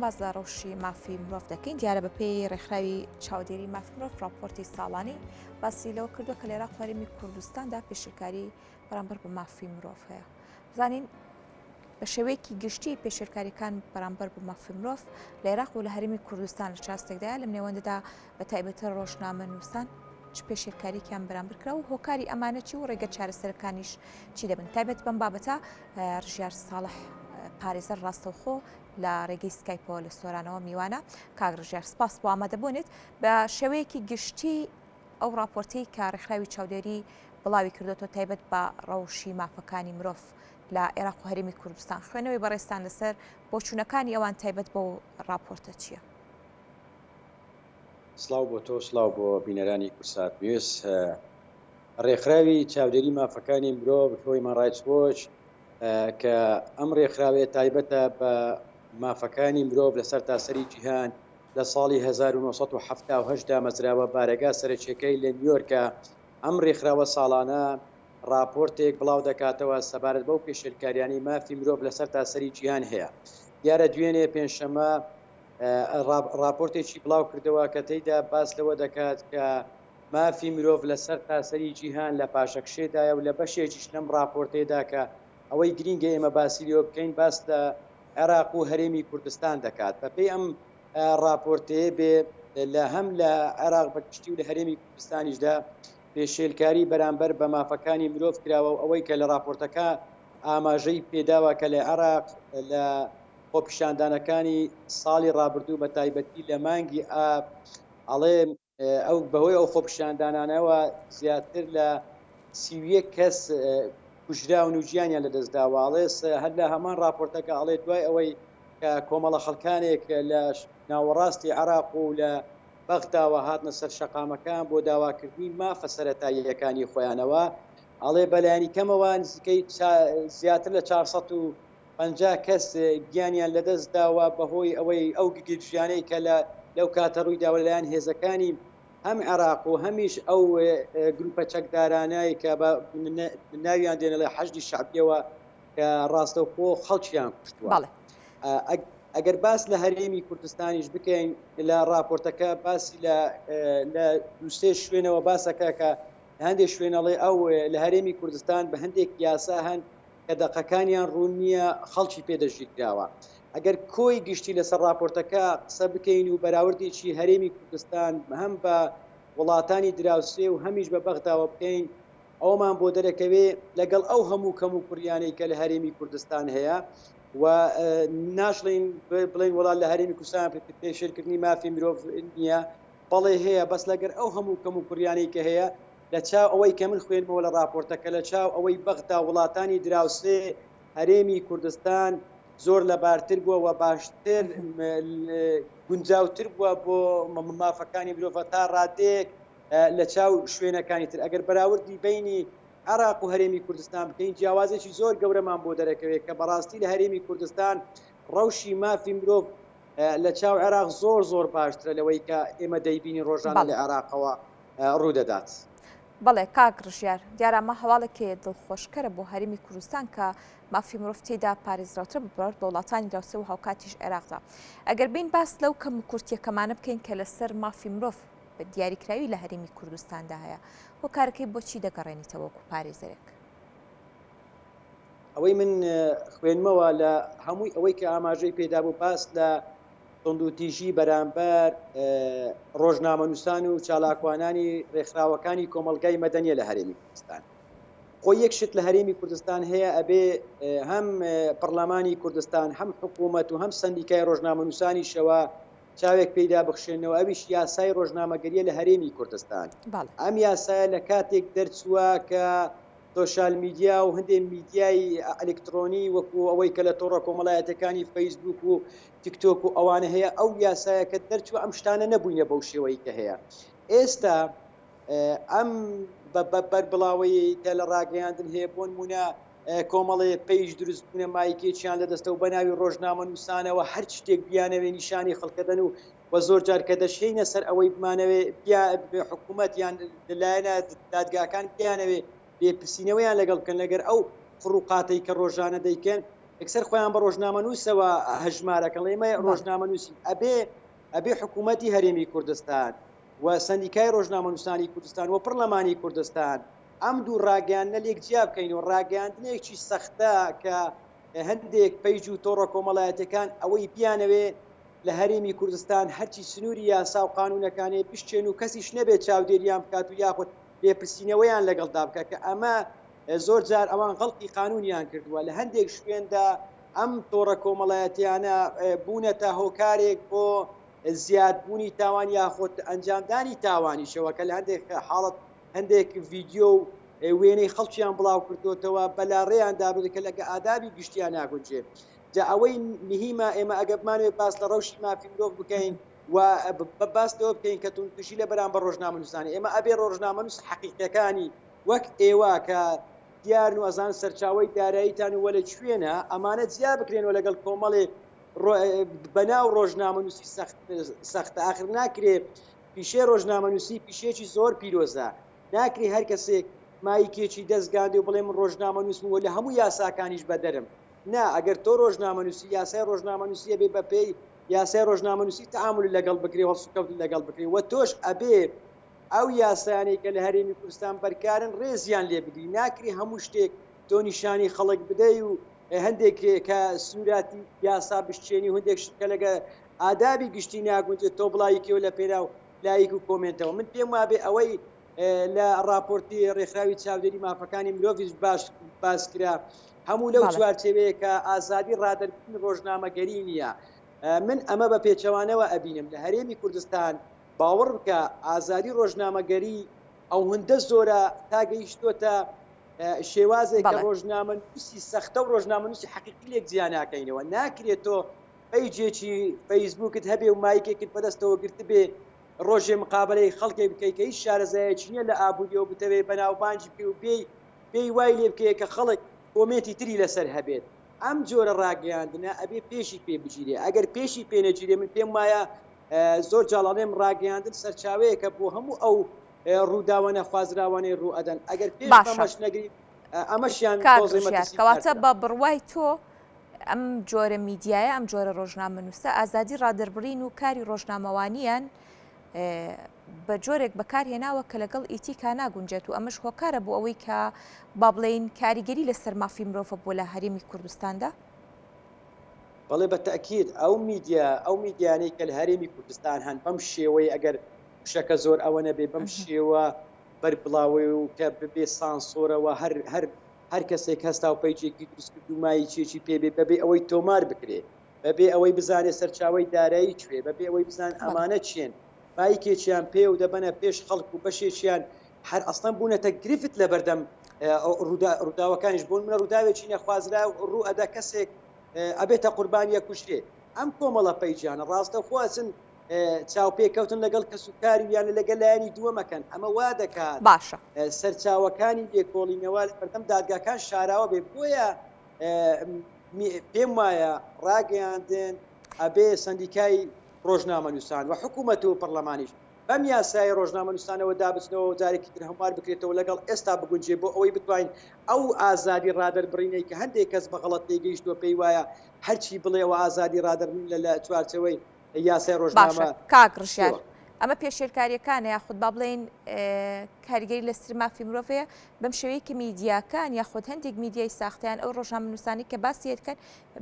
باس لە ڕەوشی مافی مرۆڤ دەکەین، دیارە بەپێی ڕێکخراوی چاودێری مافی مرۆڤ ڕاپۆرتی ساڵانی باسی لەوە کردووە کە لە عێراق و هەرێمی کوردستاندا پێشێلکاری بەرامبەر بە مافی مرۆڤ هەیە. بزانین بە شێوەیەکی گشتی پێشێلکاریەکان بەرامبەر بە مافی مرۆڤ لە عێراق و لە هەرێمی کوردستان لە چاستێکدایە لەم نێوەندەدا بە تایبەتتر ڕۆژنامەنووسان چ پێشێلکاریەکیان بەرامبەر کرا و هۆکاری ئەمانە چی و ڕێگە چارەسەرەکانیش چی دەبن تایبەت بەم بابەتە ڕژیار ساڵح پارێزەر ڕاستەوخۆ لە ڕێگەی سکایپەوە لە سۆرانەوە میوانە. کاک ڕژیار سپاس بۆ ئامادەبوونت. بە شێوەیەکی گشتی ئەو ڕاپۆرتەی کە ڕێکخراوی چاودێری بڵاوی کردوێتەوە تایبەت بە ڕەوشی مافەکانی مرۆڤ لە عێراق و هەرێمی کوردستان خوێنەوەی بەڕێزتان لەسەر بۆچوونەکانی ئەوان تایبەت بەو ڕاپۆرتە چییە؟ سڵاو بۆ تۆ سڵاو بۆ بینەرانی کوردسات نیوز. ڕێکخراوی چاودێری مافەکانی مرۆڤ هیومان ڕایتس وۆچ کە ئەم رێکخراوەیە تایبەتە بە مافەکانی مرۆڤ لە سەرتاسەری جیهان، لە ساڵی 1978 دامەزراوە، بارەگا سەرەکییەکەی لە نیویۆرکە، ئەم رێکخراوە ساڵانە راپۆرتێک بڵاودەکاتەوە سەبارەت بەو پێشێلکاریانەی مافی مرۆڤ لە سەرتاسەری جیهان هەیە. دیارە دوێنێ پێنجشەممە راپۆرتێکی بڵاوکردەوە کە تێیدا باس لەوە دەکات کە مافی مرۆڤ لە سەر تاسەری جیهان لە پاشەکشێدایە و لە بەشێکیش لەم ڕاپۆرتەیدا کە ئەوەی گرینگە ئێمە باسی لێوە بکەین باس لە عێراق و هەرێمی کوردستان دەکات. بە پێی ئەم ڕاپۆرتەیە بێ لە هەم لە عێراق بە گشتی و لە هەرێمی کوردستانیشدا پێشێلکاری بەرامبەر بە مافەکانی مرۆڤ کراوە و ئەوەی کە لە ڕاپۆرتەکە ئاماژەی پێداوە کە لە عێراق لە خۆپیشاندانەکانی ساڵی ڕابردوو بە تایبەتی لە مانگی ئاب ئەڵێ ئەو بەهۆی ئەو خۆپیشاندانانەوە زیاتر لە 31 کەس کوژراون و گیانیان لەدەستداوە. ئەڵێ هەر لە هەمان راپۆرتەکە ئەڵێ دوای ئەوەی کە کۆمەڵە خەڵکانێک لە ناوەڕاستی عێراق و لە بەغداوە هاتنە سەر شەقامەکان بۆ داواکردنی مافە سەرەتاییەکانی خۆیانەوە ئەڵێ بەلایەنی کەمەوە نزیکەی زیاتر لە 450 کەس گیانیان لەدەست داوە بەهۆی ئەوەی ئەو گرژیانەی کە لە لەو کاتە ڕووی داوە لەلایەن هێزەکانی هەم عێراق و هەمیش ئەو گروپە چەکدارانەی کە بە ناویان دێنەڵێ حەشدی شەعبیەوە کە ڕاستەوخۆ خەڵکیان کوشتووە. بەڵێ. ئەگەر باس لە هەرێمی کوردستانیش بکەین لە ڕاپۆرتەکە باسی لە لە دوو سێ شوێنەوە باسەکە کە هەندێک شوێنەڵێ ئەو لە هەرێمی کوردستان بە هەندێک یاسا هەن کە دەقەکانیان ڕوون نییە خەڵکی پێ دەستگیرکراوە. ئەگەر کۆی گشتی لەسەر ڕاپۆرتەکە قسە بکەین و بەراوردێکی هەرێمی کوردستان هەم بە وڵاتانی دراوسێ و هەمیش بە بەغداوە بکەین ئەوەمان بۆ دەرەکەوێ لەگەڵ ئەو هەموو کەموکوڕیانەی کە لە هەرێمی کوردستان هەیە و ناشڵین بڵێن وڵات لە هەرێمی کوردستان پێشێلکردنی مافی مرۆڤ نییە بەڵێ هەیە بەس لەگەر ئەو هەموو کەموکوڕیانەی کە هەیە لە چاو ئەوەی کە من خوێنمەوە لە ڕاپۆرتەکە لە چاو ئەوەی بەغدا وڵاتانی دراوسێ هەرێمی کوردستان زۆر لەبارتر بووە و باشتر گونجاوتر بووە بۆ مافەکانی مرۆڤ تا ڕادەیەک لە چاو شوێنەکانی تر ئەگەر بەراوردی بینی عێراق و هەرێمی کوردستان بکەین جیاوازێکی زۆر گەورەمان بۆ دەرەکەوێت کە بەڕاستی لە هەرێمی کوردستان ڕەوشی مافی مرۆڤ لە چاو عێراق زۆر زۆر باشترە لەوەی کە ئێمە دەیبینی ڕۆژانە لە عێراقەوە ڕوودەدات. بەڵێ کاک ڕژیار، دیارە ئەمە هەواڵێکی دڵخۆشکەرە بۆ هەرێمی کوردستان کە مافی مرۆڤ تێیدا پارێزراوترە بە بەراورد بە وڵاتانی دراوسێ و هاوکاتیش عێراقدا. ئەگەر بێین باس لەو کەموکورتییە کەمانە بکەین کە لەسەر مافی مرۆڤ بە دیاریکراوی لە هەرێمی کوردستاندا هەیە، هۆکارەکەی بۆچی دەگەڕێنیتەوە وەکو پارێزەرێک؟ ئەوەی من خوێنمەوە لە هەمووی ئەوەی کە ئاماژەی پێدابوو باس لە توندوتیژی بەرامبەر ڕۆژنامەنووسان و چالاکوانانی ڕێکخراوەکانی کۆمەڵگای مەدەنیە لە هەرێمی کوردستان. خۆی یەک شت لە هەرێمی کوردستان هەیە ئەبێ هەم پەرلەمانی کوردستان هەم حکوومەت و هەم سەندیکای ڕۆژنامەنووسانیشەوە چاوێک پێیدا بخشێنەوە ئەویش یاسای ڕۆژنامەگەریە لە هەرێمی کوردستان. ئەم یاسایە لە کاتێک دەرچووە کە سۆشیال میدیا و هەندێک میدیای ئەلکترۆنی وەکو ئەوەی کە لە تۆڕە کۆمەڵایەتەکانی فەیسبوک و تیکتۆک و ئەوانە هەیە ئەو یاسایە کە دەرچوە ئەم شتانە نەبووینە بەو شێوەی کە هەیە ئێستا ئەم بەربڵاوەی کە لە ڕاگەیاندن هەیە بۆ نمونە کۆمەڵێ page دروست بوونە مایکێکیان لە دەستە و بە ناوی ڕۆژنامە نووسانەوە هەر شتێک بیانەوێ نیشانی خەڵکەدەن و و زۆر جار کە دەشێینە سەر ئەوەی بمانەوێ حکوومەت یان لایەنە دادگاکان بیانەوێ لێپرسینەوەیان لەگەڵ بکەن لەگەر ئەو خڕوقاتەی کە ڕۆژانە دەیکەن. یەکسەر خۆیان بە ڕۆژنامەنووسەوە هەژمارەکەن ئێمە ڕۆژنامەنووسین ئەبێ ئەبێ حکوومەتی هەرێمی کوردستان و سەندیکای ڕۆژنامەنووسانی کوردستان و پڕلەمانی کوردستان ئەم دوو ڕاگەیاندنە لێک جیا بکەین و ڕاگەیاندنێکی سەختە کە هەندێک پەیج و تۆڕە کۆمەڵایەتەکان ئەوەی بیانەوێ لە هەرێمی کوردستان هەرچی سنووری یاسا و قانونەکانێ بشکێن و کەسیش نەبێت چاودێریان بکات و یاخود لێپرسینەوەیان لەگەڵدا بکات کە ئەمە زۆر جار ئەوان غەڵقی قانونیان کردووە لە هەندێک شوێندا ئەم تۆڕە کۆمەڵایەتیانە بوونەتە هۆکارێک بۆ زیادبوونی تاوان یاخود ئەنجامدانی تاوانیشەوە کە لە هەندێک حاڵەت هەندێک ڤیدیۆ و وێنەی خەڵکیان بڵاو کردوتەوە بەلاڕێیان دابرد کە لەگە ئادابی گشتیان ناگونجێ جا ئەوەی مهمە ئێمە ئەگە بمانەوێت باس لە ڕەوشی مافی مرۆڤ بکەین و باس لەوە بکەین کە توندوتیژی لە بەرامبەر ڕۆژنامەنووسانی ئێمە ئەبێ ڕۆژنامەنووس حەقیقیەکانی وەک ئێوە کە دیارن و ئەزان سەرچاوەی داراییتان و لە کوێنە ئەمانە جیا بکرێنەوە لەگەڵ کۆمەڵێ بەناو ڕۆژنامەنووسی سەخت سەختە ئاخر ناکرێ پیشەی ڕۆژنامەنووسی پیشەیەکی زۆر پیرۆزە ناکرێ هەر کەسێک مایکێکی دەست گاندێ و بڵێ من ڕۆژنامەنووسم و لە هەموو یاساکانیش بەدەرم نا ئەگەر تۆ ڕۆژنامەنووسی یاسای ڕۆژنامەنووسی ئەبێ بەپێی یاسای ڕۆژنامەنووسی تەعامولت لەگەڵ بکرێ و هەڵسوکەوتت لەگەڵ بکرێ و تۆش ئەبێ ئەو یاسایانەی کە لە هەرێمی کوردستان بەرکارن ڕێزیان لێ بگری ناکرێ هەموو شتێک تۆ نیشانی خەڵک بدەی و هەندێک کە سنووراتی یاسا بشچێنی و هەندێک شت کە لەگە ئادابی گشتی ناگونجێت تۆ بڵاوی کەیەوە لە پێناو لایک و کۆمێنتەوە من پێم وابێ ئەوەی لە ڕاپۆرتی ڕێکخراوی چاودێری مافەکانی مرۆڤیش باش باس کرا هەموو لەو چوارچێوەیە کە ئازادی ڕادەربڕینی ڕۆژنامەگەری نییە من ئەمە بە پێچەوانەوە ئەبینم لە هەرێمی کوردستان باوەڕ بکە ئازادی ڕۆژنامەگەری ئەوهندە زۆرە تا گەیشتۆتە شێوازێک کە ڕۆژنامەنووسی سەختە و ڕۆژنامەنووسی حەقیقی لێک جیا ناکەینەوە ناکرێت تۆ پەیجێکی فەیسبووکت هەبێ و مایکێکت بەدەستەوە گرتبێ ڕۆژێ مقابەلەی خەڵکێک بکەی کە هیچ شارەزایەکی نییە لە ئابووریەوە بتەوێ بەناوبانگی بکەی و بێی بێی وای لێ بکەی کە خەڵک کۆمێنتی تری لەسەر هەبێت ئەم جۆرە ڕاگەیاندنە ئەبێ پێشی پێ بگیرێ ئەگەر پێشی پێ نەگیرێ من پێم وایە زۆر جاڵ ئەڵێم ڕاگەیاندن سەرچاوەیەکە بۆ هەموو ئەو ڕووداوە نەخوازراوانەی ڕوو ئەدەن ئەگەر پێش باشە بەمەش نەگری ئەمەشیان کاک تۆزێ ڕژیار کەواتە مەترسیدارترە. بە بڕوای تۆ ئەم جۆرە میدیایە ئەم جۆرە ڕۆژنامەنووسە ئازادی ڕادەربڕین و کاری ڕۆژنامەوانیان بە جۆرێک بەکارهێناوە کە لەگەڵ ئیتیکا ناگونجێت و ئەمەش هۆکارە بۆ ئەوەی کە با بڵێین کاریگەری لەسەر مافی مرۆڤ بووە لە هەرێمی کوردستاندا؟ بەڵێ بە تەئکید ئەو میدیا ئەو میدیانەی کە لە هەرێمی کوردستان هەن بەم شێوەی ئەگەر وشەکە زۆر ئەوە نەبێ بەم شێوە بەربڵاوەی و کە ببێ سانسۆرەوە هەر هەر هەر کەسێک هەستا و پەیجێکی دروست کرد و مایکێکی پێ بێ بەبێ ئەوەی تۆمار بکرێ بەبێ ئەوەی بزانێ سەرچاوەی دارایی کوێ بەبێ ئەوەی بزان ئەمانە کێن مایکێکیان پێ و دەبەنە پێش خەڵک و بەشێکیان هەر ئەسڵەن بوونەتە گرفت لەبەردەم ڕووداوەکانیش بۆ نمونە ڕووداوێکی نەخوازراو ڕوو ئەدا کەسێک ئەبێتە قوربانی ئەکوژرێ ئەم کۆمەڵە پەیجانە ڕاستەوخۆ ئەچن چاوپێکەوتن لەگەڵ کەسوکاری یان لەگەل لایەنی دووەمەکەن ئەمە وا دەکات باشە. سەرچاوەکانی لێکۆڵینەوە لەبەردەم دادگاکان شاراوە بێ بۆیە پێم وایە ڕاگەیاندن ئەبێ سەندیکای ڕۆژنامەنووسان و حکوومەت و پەرلەمانیش بەم یاسای ڕۆژنامەنووسانەوە دابچنەوە و جارێکی تر هەموار بکرێتەوە لەگەڵ ئێستا بگونجێ بۆ ئەوەی بتوانین ئەو ئازادی ڕادەربڕینەی کە هەندێک کەس بە غەڵەت تێگەیشتووە پێی وایە هەرچی بڵێ ئەوە ئازادی ڕادەربڕین لە چوارچێوەی یاسای باشە ڕۆژنامە کاک ڕژیار شێوە. ئەمە پێشێلکاریەکانە یاخود با بڵێین کاریگەری لەسەر مافی مرۆڤ هەیە بەم شێوەیە کە میدیاکان یاخود هەندێک میدیای ساختەیان ئەو ڕۆژنامەنووسانی کە باسی دەکەن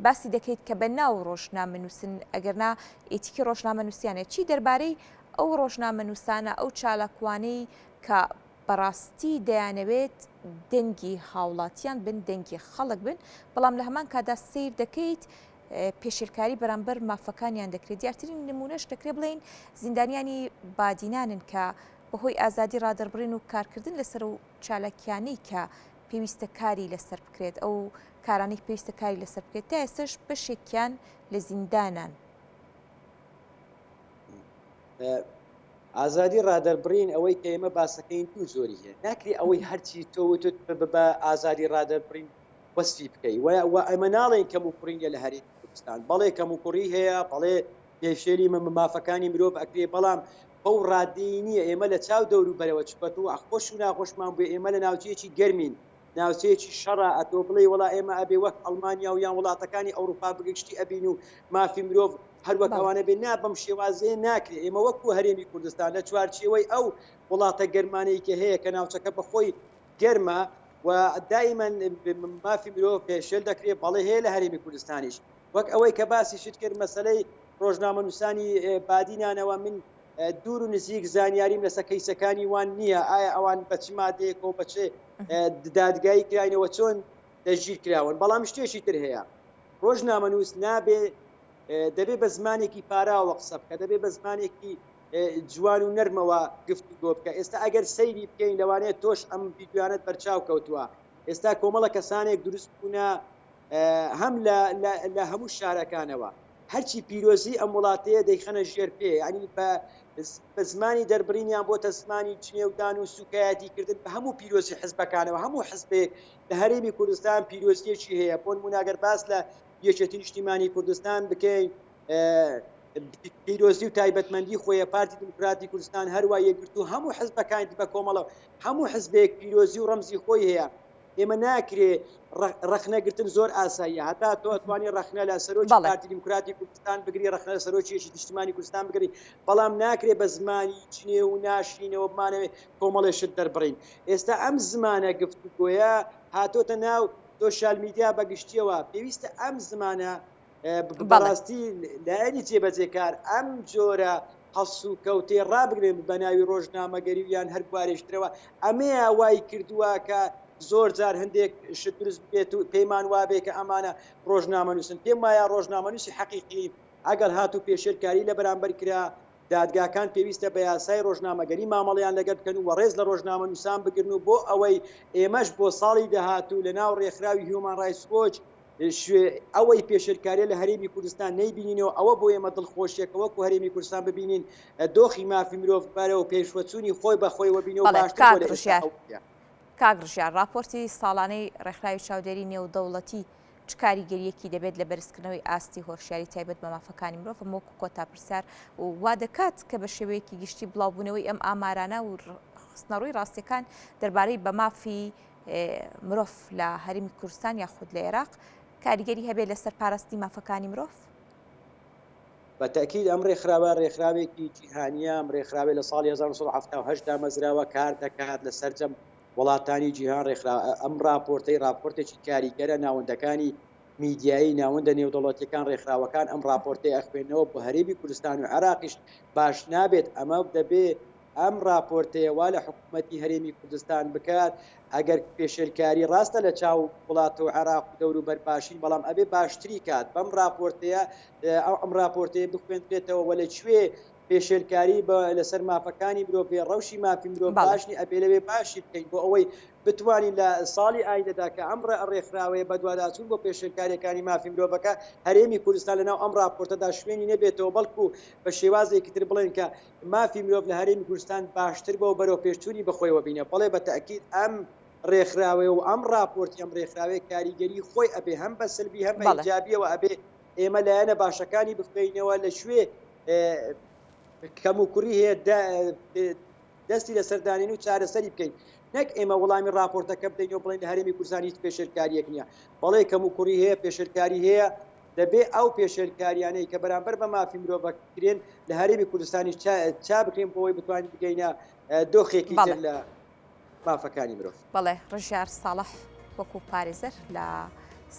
باسی دەکەیت کە بە ناو ڕۆژنامەنووسن ئەگەرنا ئیتیکی ڕۆژنامەنووسیانە چی دەربارەی ئەو ڕۆژنامەنووسانە ئەو چالاکوانەی کە بەڕاستی دەیانەوێت دەنگی هاوڵاتیان بن دەنگی خەڵک بن بەڵام لە هەمان کادا سیر دەکەیت پێشێلکاری بەرامبەر مافەکانیان دەکرێت دیارترین نمونەش دەکرێت بڵێین زیندانیانی بادینانن کە بەهۆی ئازادی ڕادەربڕین و کارکردن لەسەر و چالاکیانەی کە پێویستە کاری لەسەر بکرێت ئەو کارانەی پێویستە کاری لەسەر بکرێت تا ئێستاش بەشێکیان لە زیندانان. ئازادی ڕادەربڕین ئەوەی کە ئێمە باسەکەین دوو جۆری هەیە ناکرێ ئەوەی هەرچی تۆ وتت بە ئازادی ڕادەربڕین وەسفی بکەی و ئێمە ناڵێین کەموکوڕی نیە لە هەرێمی کوردستان بەڵێ کەموکوڕی هەیە بەڵێ پێشێلی مافەکانی مرۆڤ ئەکرێ بەڵام بەو ڕادەی نییە ئێمە لە چاو دەوروبەرەوە چکە تۆ خۆش و ناخۆشمان بێ ئێمە لە ناوچەیەکی گەرمین. ناوچەیەکی شەڕە ئەتۆ بڵێی وەڵا ئێمە ئەبێ وەک ئەڵمانیا و یان وڵاتەکانی ئەوروپا بگشتی ئەبین و مافی مرۆڤ هەر وەک ئەوانە بێ نا بەم شێوازەیە ناکرێ ئێمە وەکو هەرێمی کوردستان لە چوارچێوەی ئەو وڵاتە گەرمانەی کە هەیە کە ناوچەکە بەخۆی گەرمە و دائیمەن مافی مرۆڤ پێشێل دەکرێت بەڵێ هەیە لە هەرێمی کوردستانیش وەک ئەوەی کە باسیشت کرد مەسەلەی ڕۆژنامەنووسانی بادینانەوە من دوور و نزیک زانیاریم لەسەر کەیسەکانی وان نییە ئایا ئەوان بە چ مادەیەکەوە بە چ دادگایی کراینەوە چۆن دەستگیر کراون بەڵام شتێکی تر هەیە ڕۆژنامەنووس نابێ دەبێ بە زمانێکی پاراوە قسە بکە دەبێ بە زمانێکی جوان و نەرمەوە گفتوگۆ بکە ئێستا ئەگەر سەیری بکەین لەوانەیە تۆش ئەم ڤیدیۆیانەت بەرچاو کەوتووە ئێستا کۆمەڵە کەسانێک دروست بوونە هەم لە هەموو شارەکانەوە هەرچی پیرۆزی ئەم وڵاتەیە دەیخەنە ژێر پێ ینی بە بە زمانی دەربڕینیان بۆتە زمانی جنێودان و سوکایەتی کردن بە هەموو پیرۆزی حزبەکانەوە هەموو حزبێک لە هەرێمی کوردستان پیرۆزیەکی هەیە بۆ نموناگەر باس لە یەکێتی نیشتیمانی کوردستان بکەین پیرۆزی و تایبەتمەندی خۆیە پارتی دیموکراتی کوردستان هەروە یەکگرتوو هەموو حزبەکانی بە کۆمەڵە هەموو حزبێک پیرۆزی و ڕەمزی خۆی هەیە ئێمە ناکرێ ڕەخنەگرتن زۆر ئاساییە هەتا تۆ ئەتوانی ڕەخنە لە سەرۆکی پارتی دیموکراتی کوردستان بگری ڕەخنە لە سەرۆکی یەکێتی نیشتیمانی کوردستان بگری بەڵام ناکرێ بە زمانی جنێو و ناشرینەوە بمانەوێ کۆمەڵێ شت دەربڕین ئێستا ئەم زمانە گفتوگۆیە هاتۆتە ناو سۆشیال میدیا بە گشتیەوە پێویستە ئەم زمانە بەڕاستی لایەنی جێبەجێکار ئەم جۆرە هەڵسوکەوتەی ڕابگرن بە ناوی ڕۆژنامەگەری و یان هەر بوارێکی ترەوە ئەمەیە وای کردووە کە زۆر جار هەندێک شت دروست بێت و پێمان وابێ کە ئەمانە ڕۆژنامەنووسن پێم وایە ڕۆژنامەنووسی حەقیقی ئەگەر هاتوو پێشێلکاری لە بەرامبەر کرا دادگاکان پێویستە بە یاسای ڕۆژنامەگەری مامەڵەیان لەگەل بکەن و ڕێز لە ڕۆژنامەنووسان بگرن و بۆ ئەوەی ئێمەش بۆ ساڵی داهاتوو لە ناو ڕێکخراوی هیومان ڕایتس وۆچ ئەوەی پێشێلکاریە لە هەرێمی کوردستان نەیبینینەوە ئەوە بۆ ئێمە دڵخۆشیە کە وەکو هەرێمی کوردستان ببینین دۆخی مافی مرۆڤ بەرەو پێشوەچوونی خۆی بە خۆیەوە بینەوە بەڵێ باشتر بۆ کاک لە ئێستا ڕژیار ئەوەیە. کاک ڕژیار ڕاپۆرتی ساڵانەی ڕێکخراوی چاودێری نێودەوڵەتی چ کاریگەرییەکی دەبێت لە بەرزکردنەوەی ئاستی هۆشیاری تایبەت بە مافەکانی مرۆڤ ئەمە وەکو کۆتا پرسیار و وا دەکات کە بە شێوەیەکی گشتی بڵاوبوونەوەی ئەم ئامارانە و خستنەڕووی ڕاستیەکان دەربارەی بە مافی مرۆڤ لە هەرێمی کوردستان یاخود لە عێراق کاریگەری هەبێت لەسەر پاراستنی مافەکانی مرۆڤ؟ بە تەئکید ئەم ڕێکخراوە ڕێکخراوێکی جیهانییە، ئەم ڕێکخراوەی لە ساڵی 1978 دامەزراوە، کار دەکات لە سەرجەم وڵاتانی جیهان ڕێکخرا ئەم ڕاپۆرتەی ڕاپۆرتێکی کاریگەرە، ناوەندەکانی میدیایی، ناوەندە نێودەوڵەتییەکان، ڕێکخراوەکان ئەم ڕاپۆرتەی ئەخوێننەوە، بۆ هەرێمی کوردستان و عێراقیش باش نابێت، ئەمە دەبێ ئەم ڕاپۆرتەیە وا لە حکوومەتی هەرێمی کوردستان بکات ئەگەر پێشێلکاری ڕاستە لە چاو وڵات و عێراق و دەوروبەر باشین بەڵام ئەبێ باشتری کات بەم ڕاپۆرتەیە ئەم ڕاپۆرتەیە بخوێندرێتەوە وە لە کوێ پێشێلکاری بە لەسەر مافەکانی مرۆڤ بێ ڕەوشی مافی مرۆڤ بەڵێ. باش نی ئەبێ لەوێ باشی بکەین بۆ ئەوەی بتوانین لە ساڵی ئایندەدا کە ئەم ڕێکخراوەیە بەدواداچوون بۆ پێشێلکارییەکانی مافی مرۆڤەکە هەرێمی کوردستان لەناو ئەم ڕاپۆرتەدا شوێنی نەبێتەوە بەڵکو بە شێوازێکی تر بڵێن کە مافی مرۆڤ لە هەرێمی کوردستان باشتر بۆ بەرەو پێشچوونی بەخۆیەوە بینە بەڵێ بە تەئکید ئەم ڕێکخراوەیە و ئەم ڕاپۆرتی ئەم ڕێکخراوەیە کاریگەری خۆی ئەبێ هەم بە سلبی هەم بە بەڵێ. ئیجابیەوە ئەبێ ئێمە لایەنە باشەکانی بخوێینەوە لە کوێ کەموکوڕی هەیە دەستی لەسەر دانێین و چارەسەری بکەین نەک ئێمە وەڵامی ڕاپۆرتەکە بدەین و بڵێین لە هەرێمی کوردستان هیچ پێشێلکارییەک نییە بەڵێ کەموکوڕی هەیە پێشێلکاری هەیە دەبێ ئەو پێشێلکاریانەی کە بەرامبەر بە مافی مرۆڤ کرێن لە هەرێمی کوردستانیش چا بکرێن بۆ ئەوەی بتوانین بگەینە دۆخێکی تر بەڵێ. لە مافەکانی مرۆڤ. بەڵێ ڕژیار ساڵح وەکو پارێزەر لە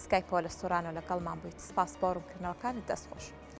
سکایپەوە لە سۆرانەوە لەگەڵمان بوویت سپاس بۆ ڕوونکردنەوەکانت دەست خۆش.